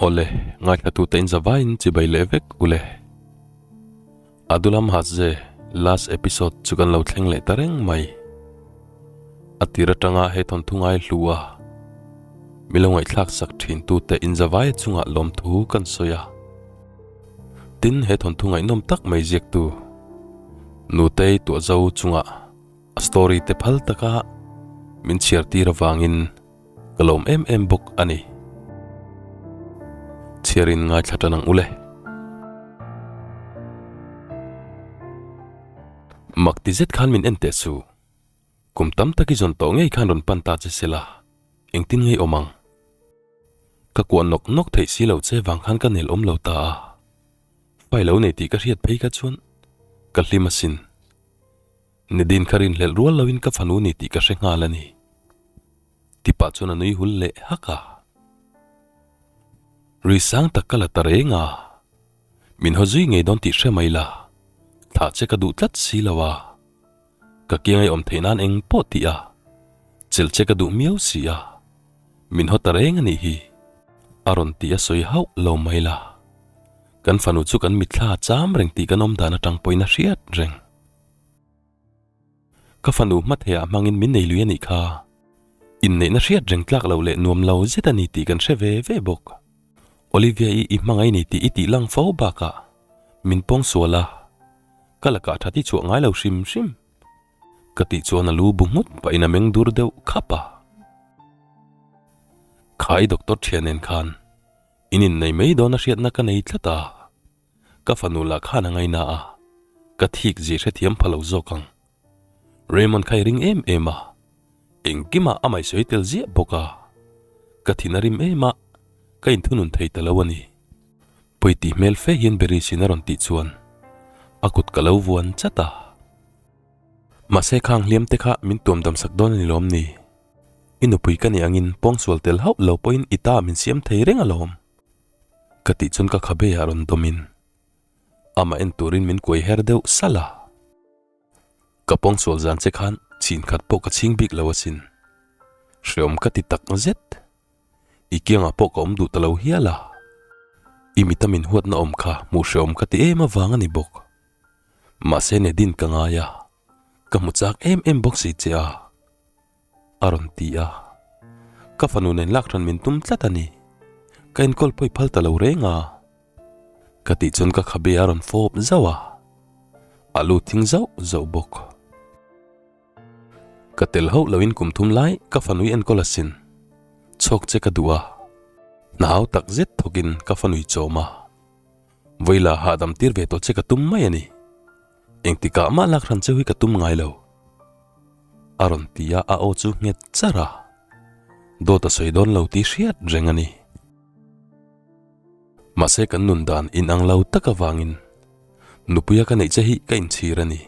Awle, ngaithlatute in zavaiin chibai leh vek ule. Adulam Haze last episode chu kan lo thleng leh ta reng mai. A tir atanga he thawnthu ngai hlu a, mi lo ngaihthlak sak thin tute in zavai chungah lawmthu kan sawi a. Tin, he thawnthu ngaihnawm tak mai ziaktu Nutei Tuahzo chungah a story te phal taka min chhiar tir avangin ka lawm em em bawk a ni. Chhiarin ngaithla tan ang ule. Mak ti zet khan min en teh su. Kum tam tak i zawn tawh ngei khan rawn pan ta che sela, engtin ngei awm ang? Ka kuah nawk nawk theih si lo che vang khan ka nel awm lo ta a. Fai lo nei tih ka hriat phei kha chuan ka hlim asin. Nidin kha rinhlelh rual loin ka fanu ni tih ka hre nghal a ni. Tipah chuan a nui hul leh hak a. Rui sang tak ka la ta reng a, min haw zui ngei dawn tih hre mai la, thlah che ka duh tlat si lo a. Ka kiang ei awm theih nan eng pawh tih a, chelh che ka duh miau si a, min haw ta reng a nih hi. A rawn tih a sawi hauh lo mai la. Kan fanu chu kan mitthla a cham reng tih kan awm dan atang pawhin a hriat reng. Ka fanu hmatheiah hmangin min nei lui a nih kha. Inneihna hriat reng tlak loh leh nuam lo zet a ni tih kan hre ve ve bawk. Olivia-i i hmangaih ni tih i tih lang fo bakah min pawng sual a, ka lakah tha ti chhuah ngai lo hrim hrim. Ka tih chuan a lu bu nghut pahin a meng dur deuh khap a. Kha i doctor thian nen khan in innei mai dawn a hriatna ka nei tlat a. Ka fanu lah khan a ngaina a, ka thik zir hrethiam pha lo zawk ang. Raymond kha i ring em em a, engkimah a mai sawi tel ziah bawk a, ka thin a rim em a, ka inthunun thei ta lo a ni. Pawi tih hmel fe hian Berry-sin a rawn tih chuan a kut ka lo vuan chat a. Mahse khang hliam te kha min tuam dam sak dawn a ni lawm ni? I nupui ka nih angin pawngsual tel hauh lo pawhin i ta min siam thei reng alawm. Ka tih chuan ka khabe ah rawn dawmin amah en turin min kuai her deuh salh a. Ka pawngsual zan che khan chhin khat pawh ka chhing bik lo asin. Hreawm ka ti tak zet. I kiangah pawh ka awm duh ta lo hial a. I mita min huatna awm kha hmuh hreawm ka ti em avang a ni bawk. Mahse Nedin ka ngai a, ka hmu chak em em bawk si che a. A rawn ti a, ka fanu nen lak hran min tum tlat a ni. Ka enkawl pawi phal ta lo reng a. Ka tih chuan ka khabe a rawn fawp zauh a, a lu thing zauh zauh bawk. Ka tel hauh loin kum thum lai ka fanui enkawl asin. Chhawk che ka duh a, hna hau tak zet thawkin ka fanui chawm a. Vawila hahdam tir ve tawh che ka tum mai a ni. Engtikah mah lak hran cheu hi ka tum ngai lo. A rawn ti a, a aw chu nghet char a. Dawt a sawi dawn lo tih hriat reng a ni. Mahse kan nun dan inang lo tak avangin nupuia ka neih che hi ka inchhir a ni.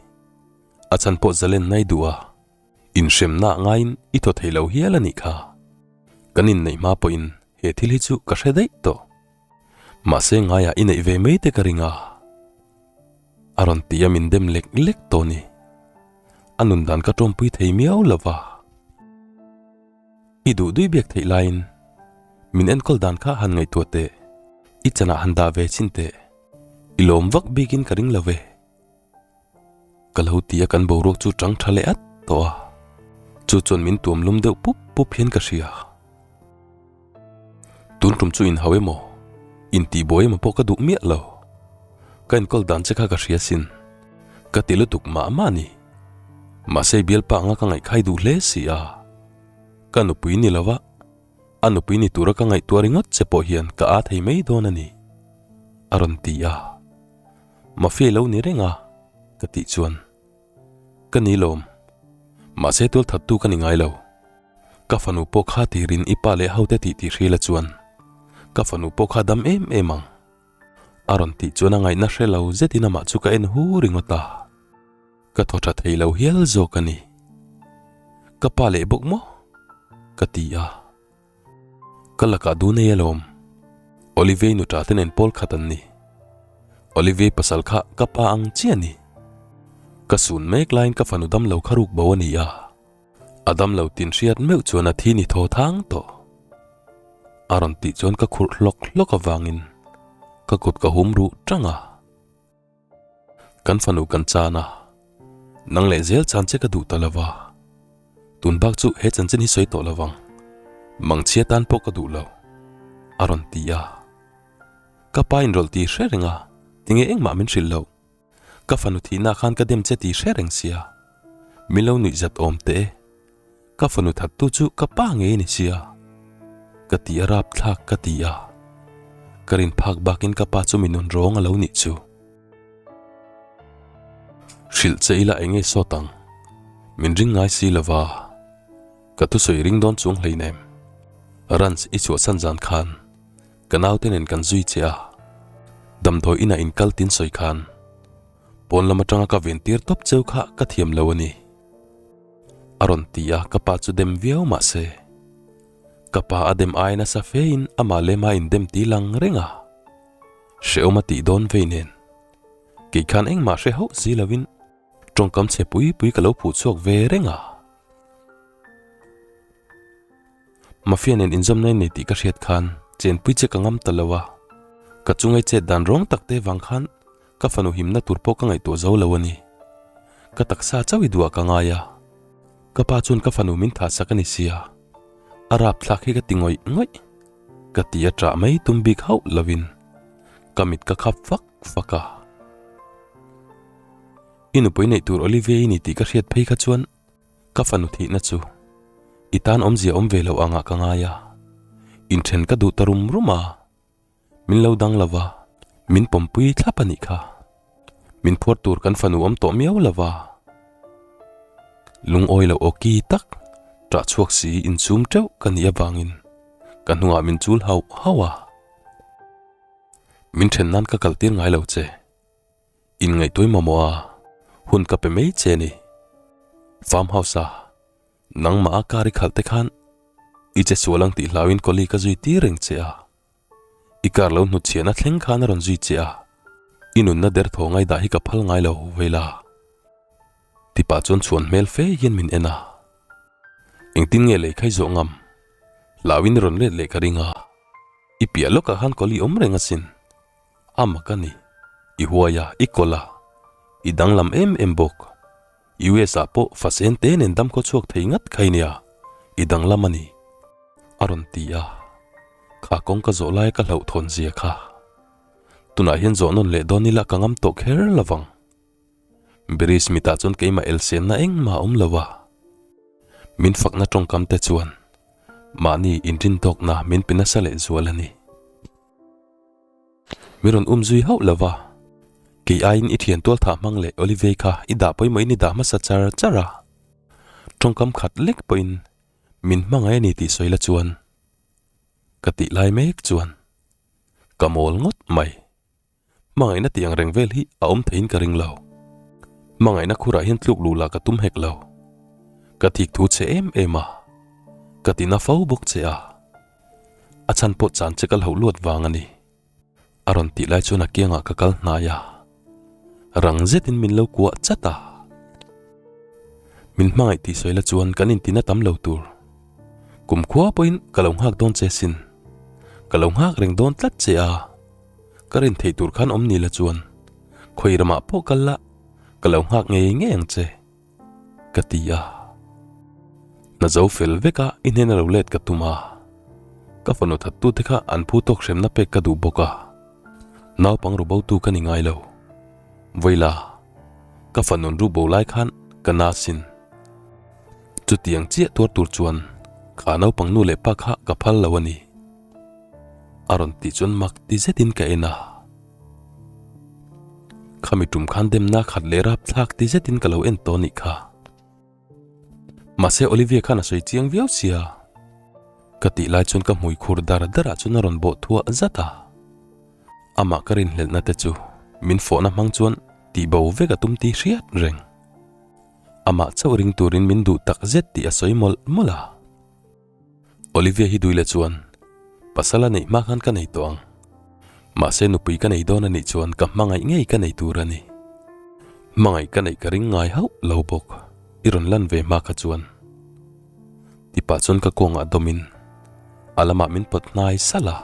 A chhan pawh zalen nai duh a, inhremna ah ngaiin i thaw thei lo hial a nih kha. Kan inneih hma pawhin he thil hi chu ka hre daih tawh. Mahse ngaiah i neih ve mai te ka ring a. A rawn ti a min dem lek lek tawh ni. A nun dan ka tawmpui thei miau lo va. I duh dui biak theih laiin min enkawl dan kha han ngaihtuah teh. I chanah han dah ve chin teh. I lawm vak bikin ka ring lo ve. Ka lo ti a kan boruak chu tang tha leh at tawh a. Chu chuan min tuam lum deuh pup pup hian ka hria. Tun tum chu inhau emaw, intihbuai emaw pawh ka duh miah lo. Ka enkawl dan che kha ka hria sin. Ka ti lutuk mah mah a ni. Mahse bialpa anga ka ngaihkhai duh hle si a. Ka nupui ni lova, a nupui ni tura ka ngaihtuah ringawt che pawh hian ka aa thei mai dawn a ni, a rawn ti a. Mafia lo ni reng a, ka tih chuan. Ka ni lawm. Mahse tualthattu ka ni ngai lo. Ka fanu pawh kha tirin i pa leh hote tih tih hrila chuan ka fanu pawh kha dam em em ang. A rawn tih chuan a ngaihna hre lo zetin amah chu ka en hu ringawt a. Ka thaw tha thei lo hial zawk a ni. Ka pa leh bawk maw? Ka ti a. Ka lakah dun ei alawm. Olivier nu ṭah te nen pawl khat an ni. Olivier pasal kha ka pa ang chiah a ni. Ka sun mek laiin ka fanu damlo kha ruk bo a ni a. A damlo tin hriat meuh chuan a thi ni thaw thang tawh. A rawn tih chuan ka khurh hlawk hlawk avangin ka kut ka hum ruh tang a. Kan fanu kan chan a, nang leh zel chan che ka duh ta lo va, tun bak chu he chanchin hi sawi tawh lo vang, mangchhia tan pawh ka duh lo, a rawn ti a. Ka pa inrawlh tih hre reng a, tinge engmah min hrilh loh? Ka fanu thihna khan ka dem che tih hre reng sia, min lo nuih zat awm teh e. Ka fanu thattu chu ka pa ngei a ni sia. Ka ti a rapthlak ka ti a. Ka rin phak bakin ka pa chu mi nun rawng a lo nih chu. Hrilh che ila eng nge sawt ang? Min ring ngai si lova. Ka thusawi ring dawn chung hleinem. Ranch i chhuahsan zan khan ka naute nen kan zui che a. Damdawi inah inkal tin sawi khan pawn lam atanga ka ven tir tawp cheu kha ka thiam lo a ni. A rawn ti a, ka pa chu dem viau mah se, ka pa a dem ai nasa fe in amah lema indem ti lang reng a, hrehawm a tih dawn vei nen kei khan engmah hre hauh si lovin tawngkam chhe pui pui ka lo phuh chhuak ve reng a. Mafia nen inzawmna i nei tih ka hriat khan chenpui che ka ngam ta lo a, ka chungai chet dan rawng tak te vang khan ka fanu himna tur pawh ka ngaihtuah zo lo a ni. Ka taksa chauh i duhah ka ngai a, ka pa chuan ka fanu min thah sak a ni sia, a rapthlak hi ka ti ngawih ngawih. Ka ti a ṭah mai tum bik hauh lovin ka mit ka khap fak fak a. I nupui neih tur Olivia i ni tih ka hriat phei kha chuan Ka fanu thihna chu i tan awmzia awm ve loh angah ka ngai a, inthen ka duh ta rum rum a, min lo dang lo va, min pawmpui thlap a nih kha. Min phuar tur kan fanu awm tawh miau lo va, lungawi loh awki tak ṭah chhuak si inchum ṭeuh ka nih avangin ka hnungah min chul hauh hauh a, min ṭhen nan ka kaltir ngai lo che. Inngaihtuai mamawh a, hun ka pe mai che ni. Farm house a, nangmah a car i khalh te khan i che sual ang tih hlauin colleague a zui tir reng che a. I car lo hnutchhiahna thleng khan a rawn zui che a, i nunna derthaw ngaidah hi ka phal ngai lo vela. Tipah chuan chhuan hmel fe hian min en a. Engtin nge lei khai zawh ngam? Hlauin i rawn let leh ka ring a, i piah lawkah khan colleague awm reng asin. A mak a ni. I huai a, i kawlh a, i danglam em em bawk. US ah pawh fasen te nen dam khaw chhuak thei ngat khai nia, i danglam a ni. A rawn ti a, kha kawng ka zawh lai ka hlauhthawn zia kha. Tunah hian zawh nawn leh dawn ila ka ngam tawh kher lovang. Birish mitah chuan keimah elsenna engmah a awm lo a. Min fakna tawngkam te chuan mahni inrintawkna min pe nasa leh zual a ni. Mi rawn um zui hauh lo va, kei aiin i thian tual thah hmang leh Olivei kha i dah pawimawhin i dah hmasa char char a, tawngkam khat lek pawhin min hmangaih a ni tih sawi la chuan ka tih lai mek chuan ka mawl ngawt mai. Hmangaihna tih ang reng vel hi a awm theiin ka ring lo. Hmangaihna khurah hian tluk luh lah ka tum hek lo. Ka thik thu che em em a, ka ti na fo bawk che a. A chhan pawh chan che ka hlauh luat vang a ni. A rawn tih lai chuan a kiangah ka kal hnai a, rang zetin min lo kuah chat a. Min hmangaih tih sawi la chuan kan intina tam lo tur. Kum khua pawhin ka lo nghak dawn che sin. Ka lo nghak reng dawn tlat che a. Ka rin theih tur khan awm ni la chuan khawi ramah pawh kal la ka lo nghak ngei ngei ang che. Ka ti a. Hna zo fel vek a i hnena lo let ka tum a. Ka fanu thattu te kha an phu tawk hremna pek ka duh bawk a. Naupang ru bo tu ka ni ngai lo. Vawila, ka fanun ru bo lai khan ka na sin. Chutiang chiah tuar tur chuan kha naupang nu leh pa kha ka phal lo a ni. A rawn tih chuan mak ti zetin ka en a. Khami tum khan demna khat leh rapthlak ti zetin ka lo en tawh nih kha. Mahse Olivia khan a sawi chiang viau sia. Ka tih lai chuan ka hmui khur dar dar ah chuan a rawn bawh thuah zat a. Amah ka rinhlelhna te chu min fawhna hmang chuan tih bo vek a tum tih hriat reng. Amah chauh ring turin min duh tak zet tih a sawi mawlh mawlh a. Olivia hi duile chuan, Pasal a neih hma khan ka nei tawh ang. Mahse nupui ka nei dawn a nih chuan ka hmangaih ngei ka nei tur a ni. Hmangaih ka neih ka ring ngai hauh lo bawk, i rawn lan ve hma kha chuan. Ti pah chuan ka kawngah dawmin A lamah min pawt hnai salh a.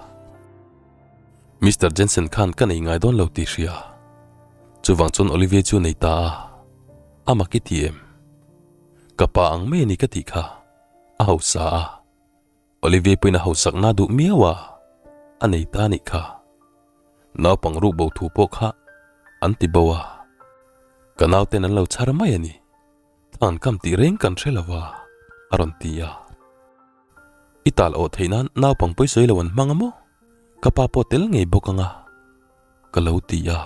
Mister Jensen khan ka nei ngai dawn lo tih hria. Chuvang chuan Olivia chu nei ta a. A mak i ti em? Ka pa ang mai a ni ka tih kha. A hausa a. Olivia pawhin a hausakna duh miau a, a nei ta a nih kha. Naupang ruk bo thu pawh kha an ti bo a. Ka nauten an lo chhar mai a ni. Thlan kam tih reng kan hre lo a, a rawn ti a. I tal awh theih nan naupang pawisawi lo an hmang a maw? Ka pa pawh tel ngei bawk ang a, ka lo ti a.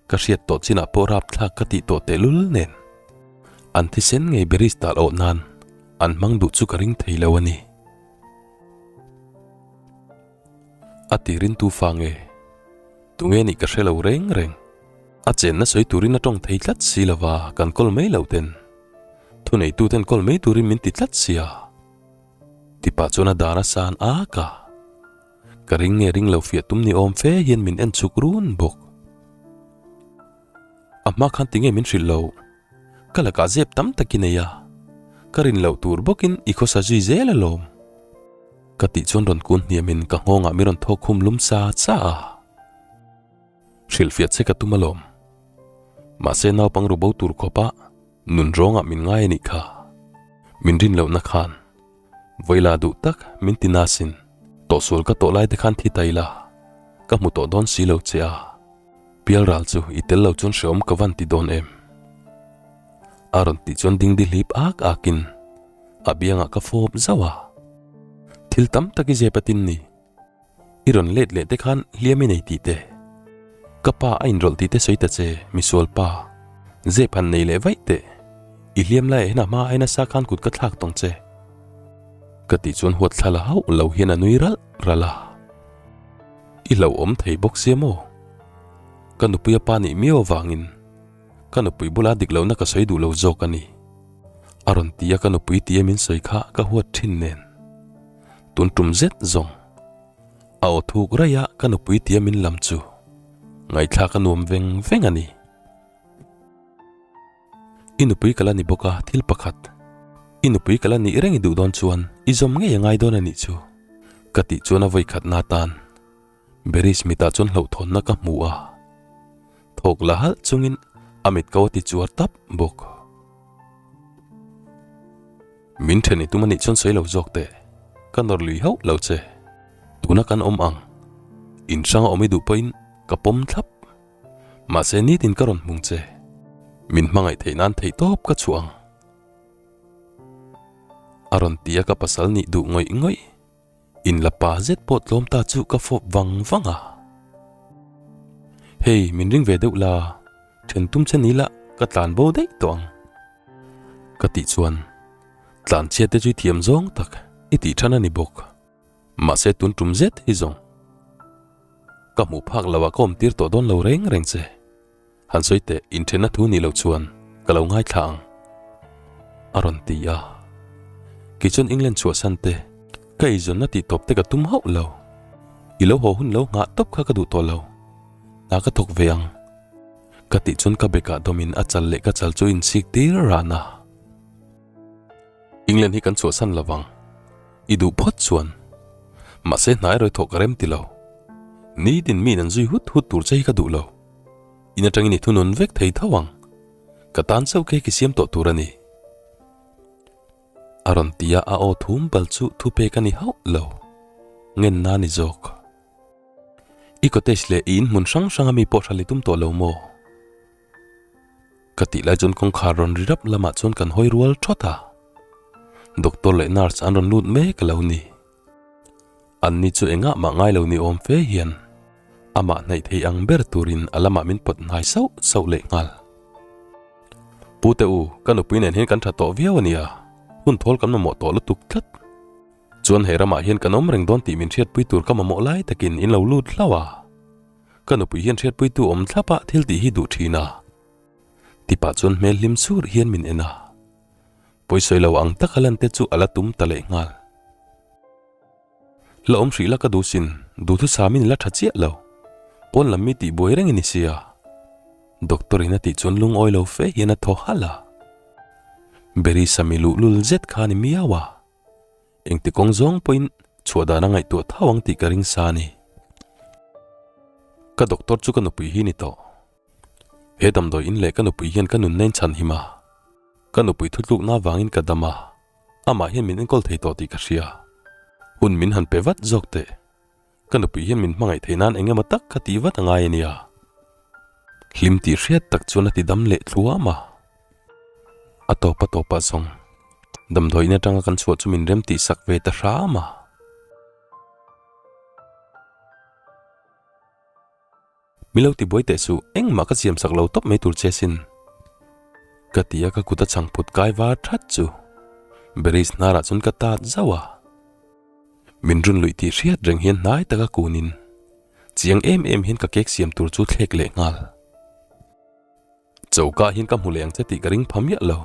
Ka hriat tawh chinah pawh rapthlak ka tih tawh tehlul nen an thisen ngei Beris tal awh nan an hmang duh chu ka ring thei lo a ni. A tirin tu fa nge? Tunge nih ka hre lo reng reng. A chenna sawi turin a tawng thei tlat si lova kan kawl mai loh ten. Thuneitu ten kawl mai turin min ti tlat sia. Tipa chuan a dar a san ak a. Ka ring nge ring lo fiah tum ni awm fe hian min en chhuk run bawk. A hma khan tinge min hrilh loh? Ka lakah zep tam tak i nei a, ka rin loh tur bawkin i khawsa zui zel alawm. Ka tih chuan rawn kun hniamin ka nghawngah mi rawn thawk khum lum sa sa a. Hrilhfiah che ka tum alawm. Mahse naupang ru bo tur khawpa nun rawngah min ngai a nih kha. Min rin lohna khan Vawila duh tak min ti nasin tawhsual ka tawh lai te khan thi ta ila ka hmu tawh dawn si lo che a. Pialral chu i tel lo chuan hreawm ka van ti dawn em? A rawn tih chuan dingdi hlip ak akin a biangah ka fawp zauh a. Thil tam tak i zep atin ni. I rawn let leh te khan hliam i nei tih te. Ka pa a inrawlh tih te sawi ta che, misual pa. Zep han nei leh vaih teh. I hliam laiah hian a hma aia nasa khan kut ka thlak tawng che. Ka tih chuan huat thla la hauh lo hian a nui ralh ralh a. I hlauhawm thei bawk sia maw? Ka nupui a pa nih miau avangin ka nupui bula dik lohna ka sawi duh lo zawk a ni. A rawn ti a ka nupui ti a min sawi kha ka huat thin nen. Tun tum zet zawng a aw thuk raih a ka nupui ti a min lam chu ngaihthlak a nuam veng veng a ni. I nupui ka la ni bawk a thil pakhat i nupui ka la nih reng i duh dawn chuan i zawm ngei a ngai dawn a nih chu ka tih chuan a vawi khatna atan Beris mitah chuan hlauhthawnna ka hmu a, thawk la halh chungin a mit ko a ti chuar tap bawk. Min then i tum a nih chuan sawi lo zawk teh, ka nawr lui hauh lo che. Tuna kan awm ang, in hranga awm i duh pawhin ka pawm thlap. Mahse nitin ka rawn hmung che, min hmangaih theih nan theihtawp ka chhuah ang. A rawn ti a ka pasal nih duh ngawih ngawih. In la pa zet pawh tlawm ta chu ka fawp vang vang a. Hei, min ring ve deuh la, then tum che ni la ka tlan bo daih tawh ang. Ka tih chuan tlan chhiat te chu i thiam zawng tak i tih than a ni bawk. Mahse tun tum zet hi zawng ka hmuh phak lo ah ka awm tir tawh dawn lo reng reng che. Han sawi teh, inthenna thu nih loh chuan ka lo ngaithla ang, a rawn ti a. Kei chuan England chhuahsan te, ka eizawnna tih tawp te ka tum hauh lo. I lo haw hun lo nghah tawp kha ka duh tawh lo. Hna ka thawk ve ang. Ka tih chuan ka bekah dawmin a chal leh ka chal chu insik tir ran a. England hi kan chhuahsan lo vang. I duh phawt chuan. Mahse hna erawh i thawh ka rem ti lo. Nitin miin an zui hut hut tur che hi ka duh lo. In atangin i thunun vek thei tho ang. Ka tan chauh cake i siam tawh tur a ni. A rawn ti a, a aw thum bal chu thupek a ni hauh lo. Ngenna a ni zawk. I cottage leh i inhmun hrang hranga mi pawh hral i tum tawh lo maw? Ka tih lai chuan kawngkhar rawn ri rap lamah chuan kan hawi rual thawt a. Doctor leh nurse an rawn lut mek a lo ni. Anni chu engah mah ngai lo ni awm fe hian amah hnaih thei ang ber turin a lamah min pawt hnai sauh sauh leh nghal. Pu te u, ka nupui nen hian kan tha tawh viau a nia, hun thawl kan mamawh tawh lutuk tlat. Chuan he ramah hian kan awm reng dawn tih min hriatpui tur ka mamawh lai takin in lo lut hlauh a. Ka nupui hian hriatpuitu awm thlap a thil tih hi duh thin a. Tipah chuan hmel hlim sur hian min en a. Pawisawi lo ang taka lan te chu a la tum ta leh nghal. La awm hrih la ka duh sin, duhthusam in la tha chiah lo. Pawn lam mi tih buai reng i ni sia. Doctor in a tih chuan lungawi lo fe hian a thaw halh a. Berry Sami luhlul zet kha a ni miau a. Engti kawng zawng pawhin. Chhuah dan a ngaihtuah thau ang tih ka ring sa a ni. Ka doctor chu ka nupui hi ni tawh. He damdawi in leh ka nupui hian ka nunna in chhan him a. Ka nupui thutlukna avangin ka dam a, amah hian min enkawl thei tawh tih ka hria. Hun min han pe vat zawk teh. Ka nupui hian min hmangaih theih nan eng emaw tak ka tih vat a ngai a nia. Hlim tih hriat tak chuan a ti dam leh thluam a. A tawp a tawpah zawng damdawi in atanga kan chhuah chu min rem tih sak ve ta hram a. Mi lo ti buai teh suh, engmah ka siam sak lo tawp mai tur che sin. Ka ti a ka kut a chhang phut kai var that chu Berries hnarah chuan ka tat zauh a. Min run luih tih hriat reng hian hnai taka kunin chiang em em hian ka cake siam tur chu thlek leh nghal. Choka hian ka hmu leh ang che tih ka ring pha miah lo,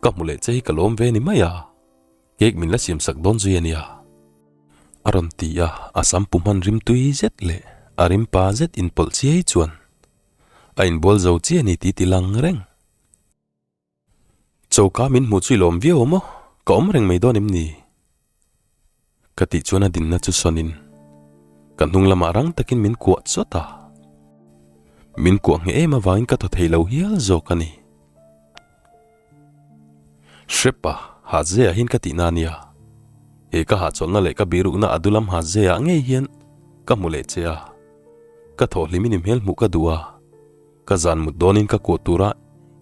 ka hmu leh che hi ka lawm ve ni mai a. Cake min la siam sak dawn zui a nia. A rawn ti a, a sam pu hman rim tui zet leh a rim pa zet inpawlh chiai chuan a inbual zo chiah a ni tih ti lang reng. Choka min hmuh chu i lawm viau maw? Ka awm reng mai dawn em ni? Ka tih chuan a dinna chu sawnin ka hnung lamah rang takin min kuah chawt a. Min kuah ngheh em avangin ka thaw thei lo hial zawk a ni. Hrepa, Hazeah hian ka tihna a nia. He ka hahchawlhna leh ka birukna a dulam Hazeah ngei hian ka hmu leh che a. Ka thawhhlimin i hmel hmuh ka duh a. Ka zan mut dawnin ka kuah tura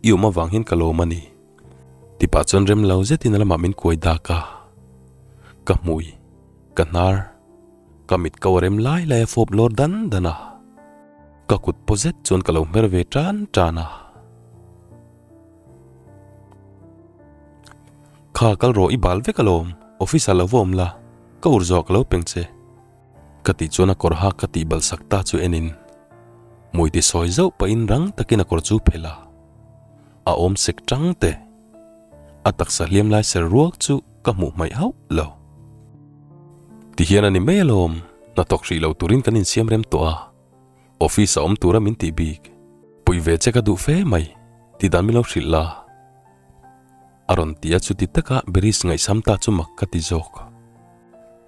i awm avang hian ka lawm a ni. Tipah chuan rem lo zetin a lamah min kuai dak a. Ka hmui, ka hnar, ka mit ko a rem lai lai a fawp lawr dan dan a. Ka kut paw zet chuan ka lo hmer ve tan tan a. Kha kal rawh i bal vek alawm, office ah lo va awm la, ka ur zawh ka lo peng che. Ka tih chuan a kawr hak ka tih balh sak ta chu enin hmui ti sawi zauh pahin rang takin a kawr chu phelh a, a awm sek tang te. A taksa hliam lai ser ruak chu ka hmuh hmaih hauh lo. Tihian a ni mai alawm, hnathawk hrih lo turin kan insiam rem tawh a. Office a awm tura min tih bik. Puih ve che ka duh fe mai, ti dan min lo hrilh la. A rawn ti a chuti taka Beris ngaihsam ta chu mak ka ti zawk.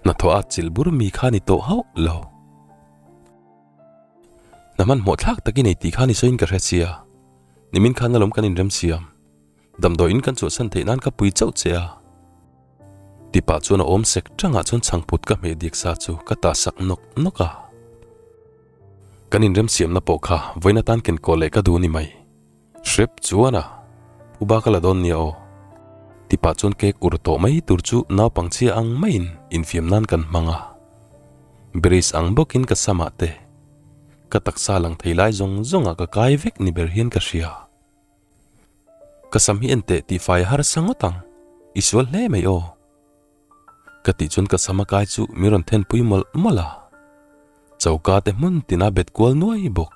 Hnathawh a chilh bur mi kha ni tawh hauh lo. Hna hmanhmawh thlak takin ei tih kha ni sawiin ka hre sia. Nimin khan alawm kan inremsiam. Damdawiin kan chhuahsan theih nan ka pui chauh che a. Tipah chuan a awm sek tangah chuan chhangphut ka hmeh dik sa chu ka tah sak nawk nawk a. Kan inremsiamna pawh kha vawiin atan ken kaw leh ka duh ni mai. Hrep chuan a, phuba ka la dawn nia aw. Tipah chuan cake ur tawh mai tur chu naupang chhia ang maiin infiam nan kan hmang a. Bridge ang bawkin ka samah te, ka taksa lang thei lai zawng zawngah ka kai vek ni ber hian ka hria. Ka sam hi en teh tih fai a harsa ngawt ang, i sual hle mai aw. Ka tih chuan ka sam a kai chu min rawn thenpui mawlh mawlh a, choka te hmun tina bet kual nuai bawk.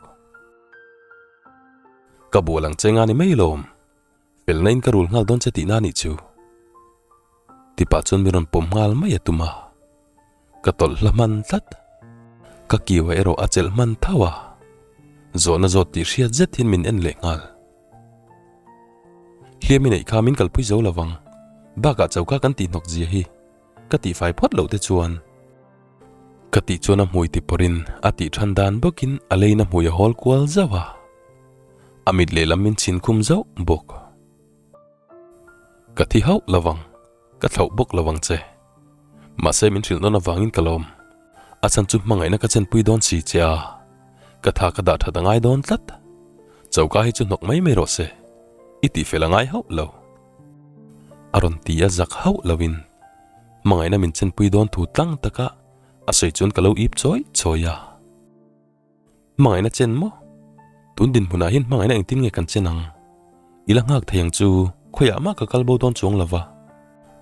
Ka bual ang che nga ni mai lawm, felna in ka rul nghal dawn che tihna anih chu. Tipah chuan min rawn pawm nghal mai a tum a. Ka tawlh hla hman tlat. Ka kiu erawh a chelh hman tho a. Zawhna zawt tih hriat zet hian min en leh nghal. Hliam i neih kha min kalpui zo lo vang. Bakah choka kan tih hnawk zia hi ka tihfai phawt loh te chuan. Ka tih chuan a hmui ti pawrhin a tih than dan bawkin a leina hmui a hawl kual zauh a. A mit lehlam min chhin khum zauh bawk. Ka thi hauh lo vang. Ka thlauh bawk lo ang che. Mahse min hrilh nawn avangin ka lawm. A chhan chu hmangaihna ka chenpui dawn si che a. Ka tha ka dah that a ngai dawn tlat. Choka hi chu hnawk mai mai rawh se. I tihfel a ngai hauh lo. A rawn ti a zak hauh loin hmangaihna min chenpui dawn thu tlang taka a sawi chuan ka lo ip chawi chawi a. Hmangaihna chen maw? Tun dinhmunah hian hmangaihna engtin nge kan chen ang? I la nghak thei ang chu, khawiah mah ka kal bo dawn chuang lo va.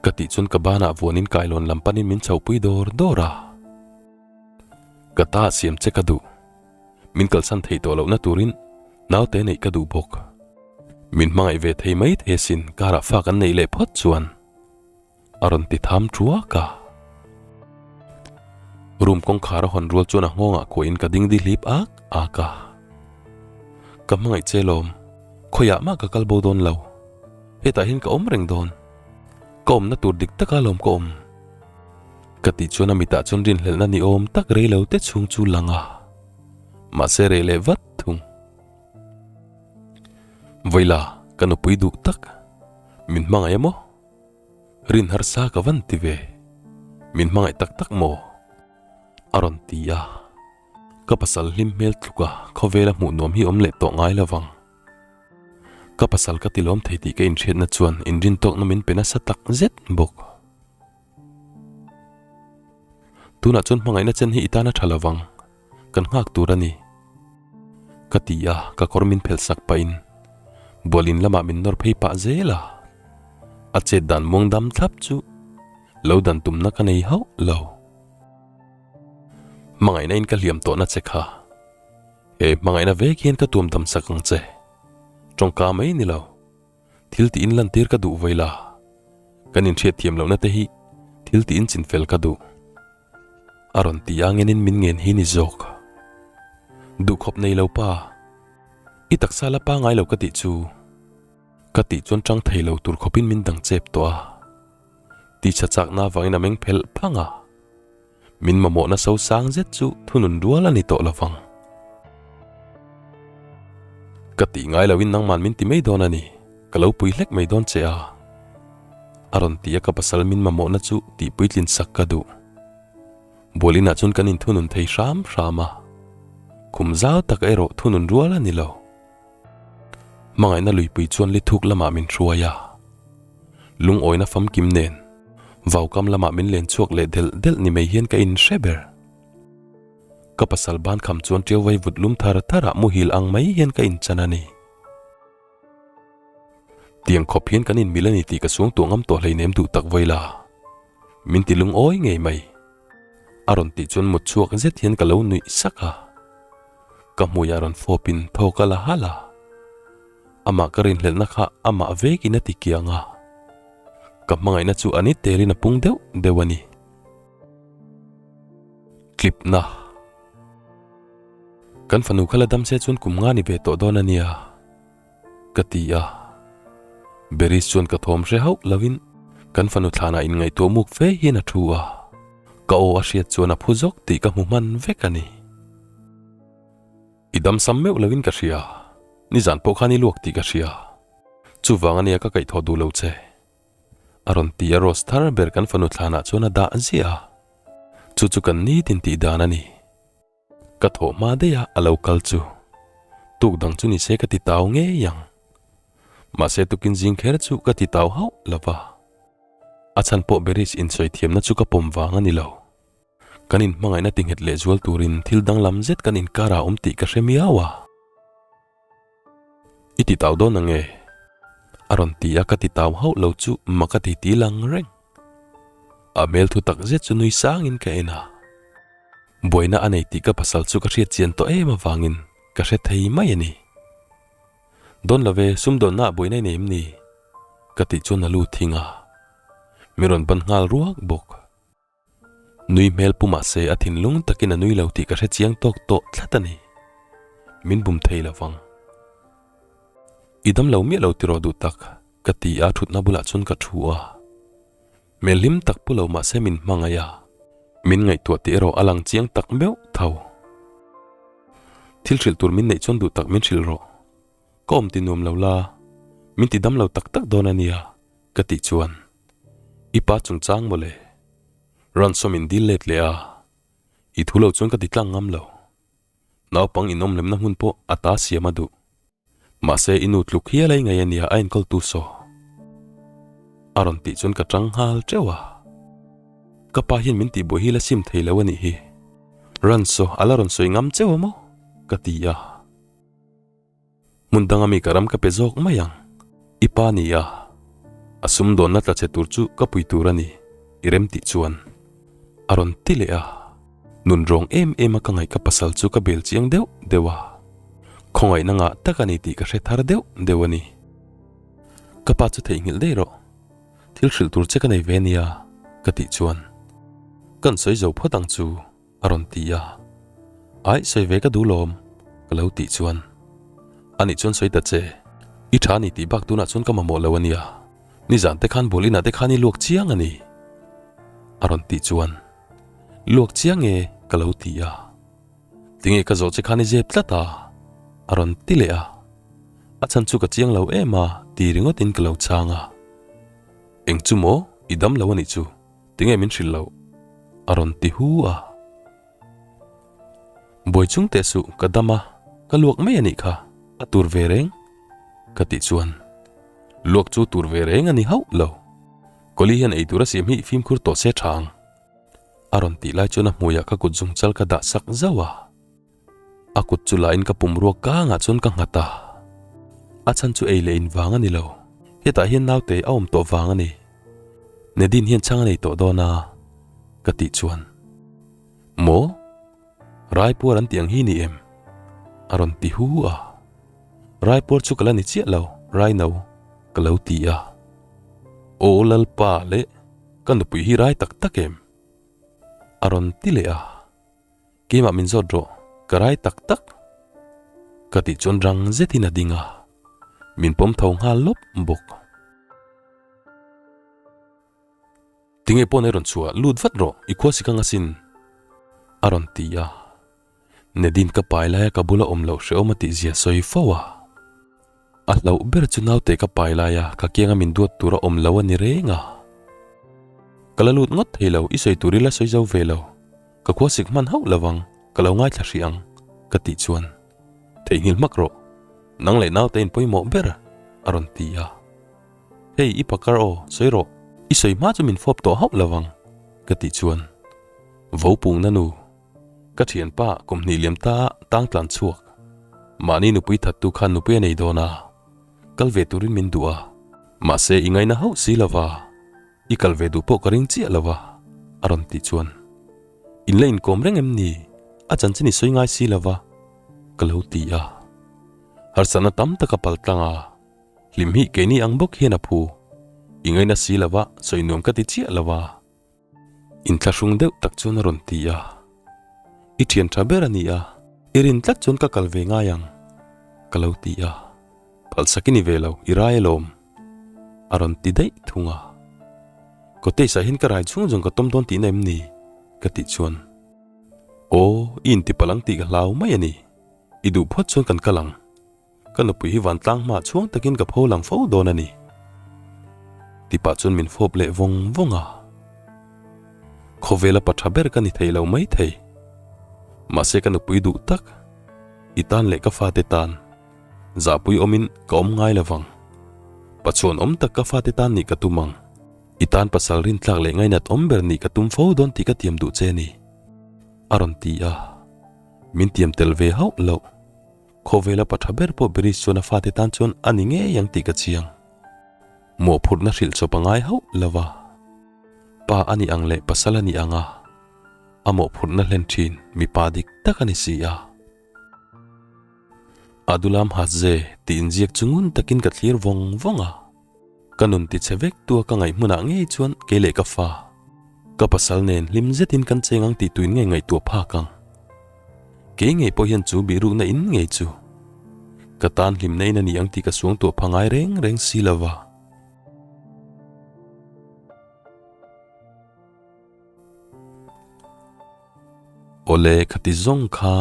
Ka tih chuan ka banah vuanin kailawn lam panin min chhohpui dawr dawr a. Ka ta siam che ka duh. Min kalsan theih tawh lohna turin naute neih ka duh bawk. Min hmangaih ve thei mai thei asin karah fa kan neih leh phawt chuan. A rawn ti tham thuak a. Room kawngkhar a hawn rual chuan a nghawngah kuahin ka ding dihlip ak ak a. Ka hmangaih che lawm, khawiah mah ka kal bo dawn lo. Hetah hian ka awm reng dawn. Ka awmna tur dik taka lawm ka awm. Ka tih chuan a mitah chuan rinhlelhna ni awm tak rei lo te chhung chu lang a, mahse reh leh vat thung. Vawila, ka nupui duh tak, min hmangaih a maw? Rin harsa ka van ti ve, min hmangaih tak tak maw? A rawn ti a, ka pasal hlim hmel tluk a khawvela hmuh nuam hi awm leh tawh ngai lo vang. Ka pasal ka ti lawm thei tih ka inhriatna chuan inrintawkna min pe nasa tak zet bawk. Tunah chuan hmangaihna chen hi i tan a tha lo vang, kan nghak tur a ni. Ka ti a, ka kawr min phelh sak pahin bualin lamah min nawr phei pah zel a. A chet dan muang dam thlap chu lo dan tumna ka nei hauh lo. Hmangaihna in ka hliam tawhna che kha. He hmangaihna vek hian ka tuam dam sak ang che. Tawngka mai ni lo. Thil tih in lantir ka duh vawi la. Kan inhriat thiam lohna te hi thil tih in chinfel ka duh. A rawn ti a ngenin min ngen hi ni zawk. Duhkhawp nei lo pa. I taksa la pangai lo ka tih chu. Ka tih chuan tang thei lo tur khawpin min dang chep tawh a. Tihchha chakna avangin a meng phelh phang a. Min mamawhna so sang zet chu thunun rual a ni tawh lovang. Ka tih ngai loin nangman min ti mai dawn a ni, ka lo pui hlek mai dawn che a. A rawn ti a ka pasal min mamawhna chu tih puitlin sak ka duh. Bualinah chuan kan inthunun thei hram hram a, khum zau tak erawh thunun rual a ni lo. Hmangaihna luipui chuan lithuk lamah min hruai a, lungawina famkim nen vaukam lamah min len chhuak leh delh delh ni mai hian ka inhre ber. Ka pasal ban kham chuan ṭiau vai vut lum thar tharah muhil ang mai hian ka inchan a ni. Tiang khawp hian kan inmil a ni tih ka suang tuah ngam tawh hleinem duh tak vawi la. Min ti lungawi ngei mai. A rawn tih chuan mut chhuak zet hian ka lo nuih sak a. Ka hmuiah rawn fawpin thaw ka la halh a. Amah ka rinhlelhna kha amah vekin a ti kiang a. Ka hmangaihna chu a ni telin a pung deuh deuh a ni. Tlipna. Kan fanu kha la dam se chuan kum nga ni ve tawh dawn a nia. Ka ti a. Beris chuan ka thawm hre hauh lovin kan fanu thlanah inngaihtuah muk fe hian a thu a. Ka aw a hriat chuan a phu zawk tih ka hmu hman vek a ni. I dam sam meuh lovin ka hria, nizan pawh khan i luak tih ka hria. Chuvang ania ka kaihthawh duh lo che. A rawn ti a Rose thar ber kan fanu thlanah chuan a dah ziah a. Chu chu kan nitin tih dan a ni. Ka thawh hma daih a a lo kal chu. Tuk dang chu ni se ka ti tau ngei ang. Mahse tukin zing kher chu ka ti tau hauh lo va. A chhan pawh Beris insawi thiamna chu ka pawm vang a ni lo. Kan inhmangaihna ti nghet leh zual turin thil danglam zet kan inkar ah awm tih ka hre miau a. I ti tau dawn ang e? A rawn ti a ka ti tau hauh lo chu mak a ti ti lang reng. A hmel thu tak zet chu nui sangin ka en a. Buaina a nei tih ka pasal chu ka hriat chian tawh em avangin ka hre thei mai a ni. Dawn lo ve, sumdawnna ah buaina i nei em ni? Ka tih chuan a lu thing a. Mi rawn ban nghal ruak bawk. Nui hmel pu mah se a thinlung takin a nui lo tih ka hre chiang tawk tawh tlat a ni. Min bum thei lo vang. I dam lo miah lo tiraw duh tak, ka ti a thutna bulah chuan ka thu a. Hmel hlim tak pu lo mah se min hmangaih a, min ngaihtuah tih erawh a lang chiang tak meuh tho. Thil hrilh tur min neih chuan duh tak min hrilh rawh. Ka awm ti nuam lo la, min ti dam lo tak tak dawn a nia, ka tih chuan i pa chungchang mawle. Ransom in dil let leh a, i thu lo chuan ka ti tlang ngam lo. Naupang inawmhlemna hmun pawh a ta siam a duh. Mahse i nu tluk hial a i ngaih a nia a enkawltu saw. A rawn tih chuan ka tang nghal teuh a. Ka pa hian min tihbuai hi la sim thei lo a nih hi. Run saw a la rawn sawi ngam cheu a maw? Ka ti a. Hmun danga mi ka ram ka pe zawk mai ang. I pa ni a. A sumdawnna tla che tur chu ka pui tur a ni, i rem tih chuan. A rawn ti leh a. Nun rawng em em a ka ngaih ka pasal chu ka bel chiang deuh deuh a. Khawngaihna ngah tak a ni tih ka hre thar deuh deuh a ni. Ka pa chu theihnghilh daih rawh. Thil hrilh tur che ka nei ve nia, ka tih chuan. Kan sawi zo phawt ang chu. A rawn ti a, Aih sawi ve ka duh lawm, ka lo tih chuan. Anih chuan sawi ta che, i tha ni tih bak tunah chuan ka mamawh lo a nia, nizan te khan ball inah te khan i luak chiang a ni, a rawn tih chuan. Luak chiang e ka lo ti a. Tinge ka zawh che khan i zep tlat a? A rawn ti leh a. A chhan chu ka chiang lo em a ti ringawt in ka lo chhang a. Eng chu maw i dam lo a nih chu, tinge min hrilh loh? A rawn ti hu a. Buai chung teh suh ka dam a, ka luak mai a nih kha, a tur ve reng ka tih chuan luak chu tur ve reng a ni hauh lo. Kawli hian ei tur a siam hi fimkhur tawh se tha ang. A rawn tih lai chuan a hmuiah ka kut zung chal ka dah sak zauh a. A kut chu lahin ka pumrua kangah chuan ka nghat a. A chhan chu ei leh in vang a ni lo, hetah hian naute a awm tawh vang a ni. Nadine hian chhang a nei tawh dawn a, ka tih chuan. Maw? Raipuar an tih ang hi ni em? A rawn ti hu a. Raipuar chu ka la ni chiah lo, Raino, ka lo ti a. Aw Lalpa leh ka nupui hi rai tak tak em? A rawn ti leh a. Keimah min zawt rawh, ka rai tak tak. Ka tih chuan rang zetin a ding a, min pawm tho nghal lawp bawk. Tinge pawn ei rawn chhuah lut vat rawh, i khua si ka ngasin. A rawn ti a, Nadine ka pai laia ka bula awm loh hrehawm a tih zia sawi fo a. A hlauh ber chu naute ka pai laia ka kianga min duat tur a awm lo a ni reng a. Ka la lut ngawt thei lo, i sawi tur ila sawi zo ve lo. Ka khua sik hman hauh lo ang, ka lo ngaithla hrih ang, ka tih chuan, Theihnghilh hmak rawh, nang leh naute in pawimawh ber, a rawn ti a. Hei, i pakar aw, sawi rawh, i sawi hma chu min fawp tawh hauh lo ang, ka tih chuan, Vopungna nu, ka thianpa kum hnih liam ta tang tlan chhuak, mahni nupui thattu khan nupui a nei dawn a, kal ve turin min duh a, mahse i ngaina hauh si lova. I kal ve duh pawh ka ring chiah lo a, a rawn tih chuan. In la inkawm reng em ni? A chanchin i sawi ngai si lo va, ka lo ti a. Harsatna tam tak a pal tlang a, hlim hi keini ang bawk hian a phu. I ngaina si lo va, sawi nuam ka ti chiah lo a. Inthlahrung deuh tak chuan a rawn ti a. I thian tha ber a ni a, i rin tlat chuan ka kal ve ngai ang, ka lo ti a. Phalsak i ni ve lo, i rai alawm. A rawn ti daih thung a. Cottage ah hian ka rai chhung zawng ka tawm dawn tihna em ni? Ka tih chuan, Aw, i inti palh ang tih ka hlau mai a ni. I duh phawt chuan kan kal ang. Ka nupui hi vantlang hmaah chhuang takin ka pho lang fo dawn a ni. Ti pah chuan min fawp leh vawng vawng a. Khawvela pa tha ber ka ni thei lo mai thei. Mahse ka nupui duh tak, i tan leh ka fate tan. Zahpui awmin ka awm ngai lo vang. Pachuan awm tak ka fate tan nih ka tum ang. I tan pasal rintlak leh ngainat awm ber nih ka tum fo dawn tih ka tiam duh che ni. A rawn ti a. Min tiam tel ve hauh loh. Khawvela pa tha ber pawh Birish chuan a fate tan chuan a ni ngei ang tih ka chiang. Mawhphurhna hrilh chawp a ngai hauh lo va. Pa a nih ang leh pasal a nih ang a, a mawhphurhna hlen thin mipa dik tak a ni si a. Adulam Hatze tih inziak chu ngun takin ka thlir vawng vawng a. Ka nun ti che vek tua ka ngaih hmunah ngei chuan kei leh ka fa, ka pasal nen hlim zetin kan cheng ang tih tuin ngei ngaihtuah phak ang. Kei ngei pawh hian chu bihrukna in ngei chu ka tan hlimna in a ni ang tih ka suangtuah pha ngai reng reng si lova. Awle khati zawng kha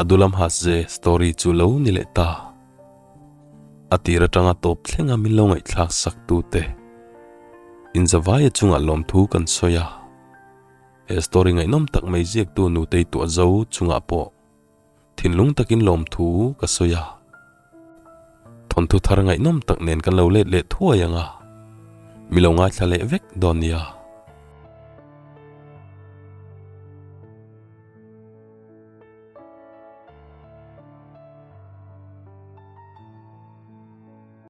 a dulam Hasse story chu lo ni leh ta. A tir atanga tawp thlenga min lo ngaihthlak sak tute inzavaia chungah lawmthu kan sawi a. He story ngaihnawm tak mai ziaktu Nutei tuah zo chungah pawh Thinlung takin lawmthu ka sawi a. Thawnthu thar ngaihnawm tak nen kan lo let leh thuai ang a, mi lo ngaithla leh vek dawn nia.